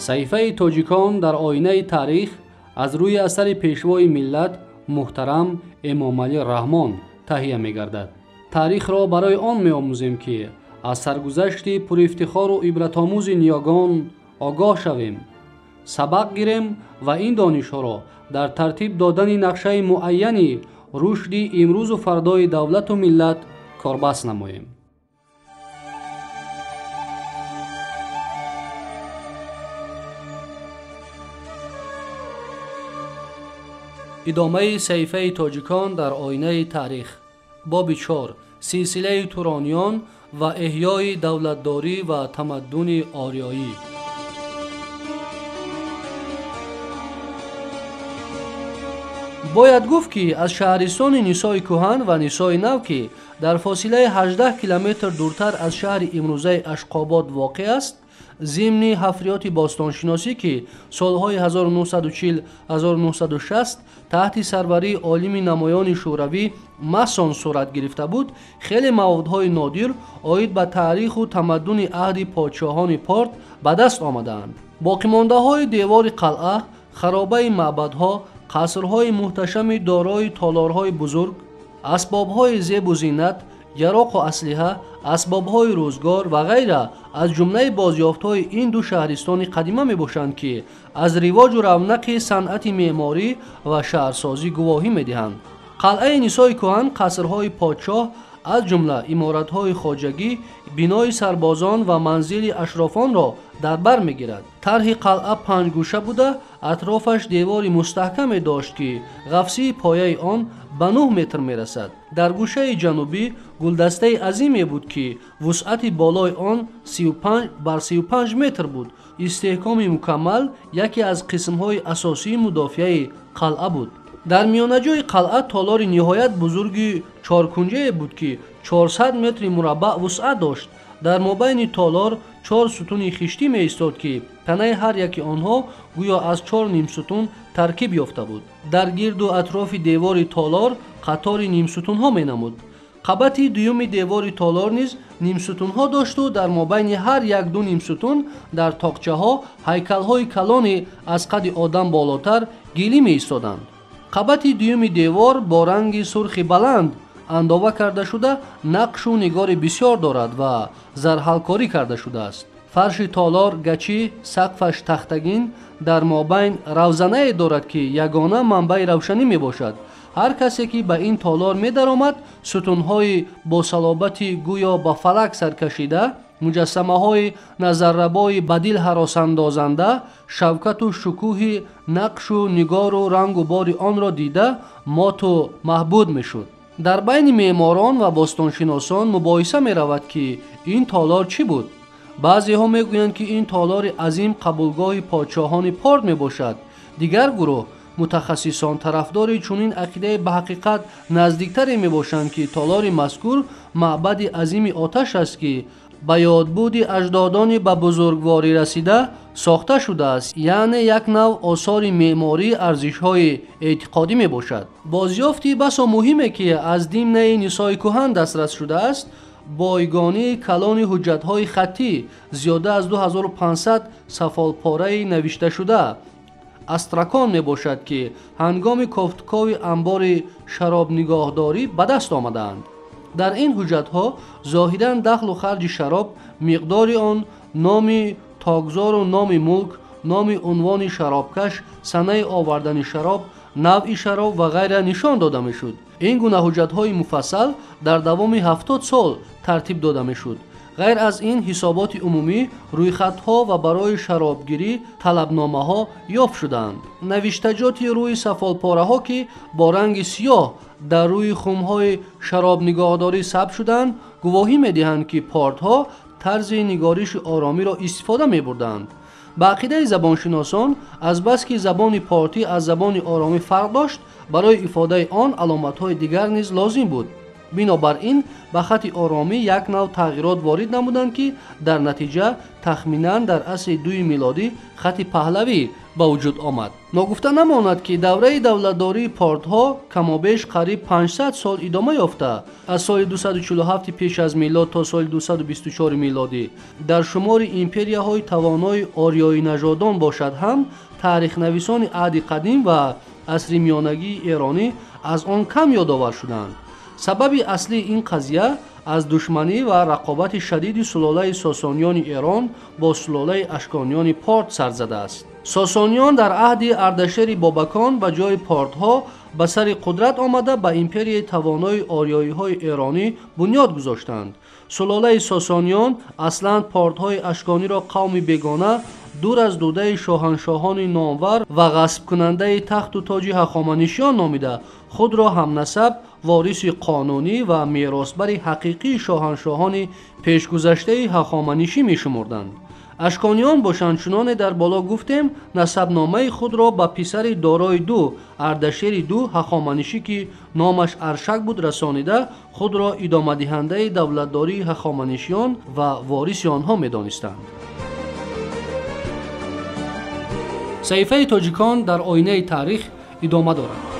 Саҳифаи тоҷикон дар оинаи таърих аз рӯи асари пешвои миллат муҳтарам Эмомалӣ Раҳмон таҳия мегардад. Таърихро барои он меомӯзем, ки аз саргузашти пурифтихору ибратомӯзи ниёгон огоҳ шавем, сабақ гирем ва ин донишҳоро дар тартиб додани нақшаи муайяни рушди имрӯзу фардои давлату миллат корбаст намоем. Идомаи саҳифаи тоҷикон дар оинаи таърих. Боби 4. Силсилаи турониён ва эҳёи давлатдорӣ ва тамаддуни ориёӣ. Бояд гуфт, ки аз шаҳристони Нисои кӯҳан ва Нисои нав, ки дар фосилаи 18 километр дуртар аз шаҳри имрӯзаи Ашқобод воқеъ аст, зимни ҳафриёти бостоншиносӣ, ки солҳои 1940-1960 таҳти сарварии олими намоёни шӯравӣ Масон сурат гирифта буд, хеле маводҳои нодир оид ба таъриху тамаддуни аҳди подшоҳони Порт ба даст омадаанд. Боқимондаҳои девори қалъа, харобаи маъбадҳо, қасрҳои муҳташами дорои толорҳои бузург, асбобҳои зебу зинат, яроқу аслиҳа, асбобҳои рӯзгор ва ғайра аз ҷумлаи бозёфтҳои ин ду шаҳристони қадима мебошанд, ки аз ривоҷу равнақи санъати меъморӣ ва шаҳрсозӣ гувоҳӣ медиҳанд. Қалъаи Нисои кӯҳан қасрҳои подшоҳ, аз ҷумла иморатҳои хоҷагӣ, бинои сарбозон ва манзили ашрофонро дар бар мегирад. Тарҳи қалъа панҷгӯша буда, атрофаш девори мустаҳкаме дошт, ки ғафсии пояи он ба 9 метр мерасад. Дар гӯшаи ҷанубӣ гулдастаи азиме буд, ки вусъати болои он 35 бар 35 метр буд. Истеҳкоми мукаммал яке аз қисмҳои асосии мудофиаи қалъа буд. Дар миёнаҷои қалъа толори ниҳоят бузурги чоркунҷае буд, ки 400 метри мураббаъ вусъат дошт. Дар мобайни толор 4 сутуни хиштӣ меистод, ки танаи ҳар яки онҳо гӯё аз 4 нимсутун таркиб ёфта буд. Дар гирду атрофи девори толор қатори нимсутунҳо менамуд. Қабати дуюми девори толор низ нимсутунҳо дошту дар мобайни ҳар як ду нимсутун дар тоқчаҳо ҳайкалҳои калони аз қади одам болотар гилӣ меистоданд. Қабати дуюми девор бо ранги сурхи баланд андова карда шуда, нақшу нигори бисёр дорад ва зарҳалкорӣ карда шудааст. Фарши толор гачӣ, сақфаш тахтагин, дар мобайн равзанае дорад, ки ягона манбаи равшанӣ мебошад. Ҳар касе, ки ба ин толор медаромад, сутунҳои босалобати гӯё ба фалак саркашида, муҷассамаҳои назаррабои ба дил ҳаросандозанда, шавкату шукӯҳи нақшу нигору рангу бори онро дида моту маҳбуд мешуд. Дар байни меъморон ва бостоншиносон мубоҳиса меравад, ки ин толор чӣ буд. Баъзеҳо мегӯянд, ки ин толори азим қабулгоҳи подшоҳони Порт мебошад. Дигар гурӯҳ мутахассисон тарафдори чунин ақидаи ба ҳақиқат наздиктаре мебошанд, ки толори мазкур маъбади азими оташ аст, ки ба ёдбуди аҷдодони ба бузургворӣ расида сохта шудааст, яъне як нав осори меъмории арзишҳои эътиқодӣ мебошад. Бозёфти басо муҳиме, ки аз димнаи Нисои кӯҳан дастрас шудааст, бойгонии калони ҳуҷҷатҳои хаттӣ, зиёда аз 2500 сафолпораи навишташуда астракон мебошад, ки ҳангоми кофтукови анбори шаробнигоҳдорӣ ба даст омадаанд. Дар ин ҳуҷҷатҳо зоҳиран дахлу харҷи шароб, миқдори он, номи токзору номи мулк, номи унвони шаробкаш, санаи овардани шароб, навъи шароб ва ғайра нишон дода мешуд. Ин гуна ҳуҷҷатҳои муфассал дар давоми 70 сол тартиб дода мешуд. Ғайр аз ин, ҳисоботи умумӣ, рӯйхатҳо ва барои шаробгирӣ талабномаҳо ёфт шудаанд. Навиштаҷоти рӯи сафолпораҳо, ки бо ранги сиёҳ дар рӯи хумҳои шаробнигоҳдорӣ сабт шудаанд, гувоҳӣ медиҳанд, ки портҳо тарзи нигориши оромиро истифода мебурданд. Ба ақидаи забоншиносон, азбаски забони портӣ аз забони оромӣ фарқ дошт, барои ифодаи он аломатҳои дигар низ лозим буд. Бинобар ин ба хати оромӣ як нав тағйирот ворид намуданд, ки дар натиҷа тахминан дар асри 2 милодӣ хати паҳлавӣ ба вуҷуд омад. Ногуфта намонад, ки давраи давлатдории портҳо камобеш қариб 500 сол идома ёфта, аз соли 247 пеш аз милод то соли 224 милодӣ дар шумори империяҳои тавонои ориёинажодон бошад ҳам, таърихнависони аҳди қадим ва асри миёнагии эронӣ аз он кам ёдовар шуданд. Сабаби аслии ин қазия аз душманӣ ва рақобати шадиди сулолаи сосониёни Эрон бо сулолаи ашкониёни Порт сар задааст. Сосониён дар аҳди Ардашери Бобакон ба ҷои портҳо ба сари қудрат омада, ба империяи тавонои ориёиҳои эронӣ бунёд гузоштанд. Сулолаи сосониён аслан портҳои ашкониро қавми бегона, дур аз дудаи шоҳаншоҳони номвар ва ғасбкунандаи тахту тоҷи ҳахоманишиён номида, худро ҳамнасаб, вориси қонунӣ ва меросбари ҳақиқии шоҳаншоҳони пешгузаштаи ҳахоманишӣ мешумурданд. Ашкониён бошанд, чуноне дар боло гуфтем, насабномаи худро ба писари Дорои Ду, Ардашери Ду ҳахоманишӣ, ки номаш Аршак буд, расонида, худро идомадиҳандаи давлатдории ҳахоманишиён ва вориси онҳо медонистанд. Саҳифаи тоҷикон дар оинаи таърих идома дорад.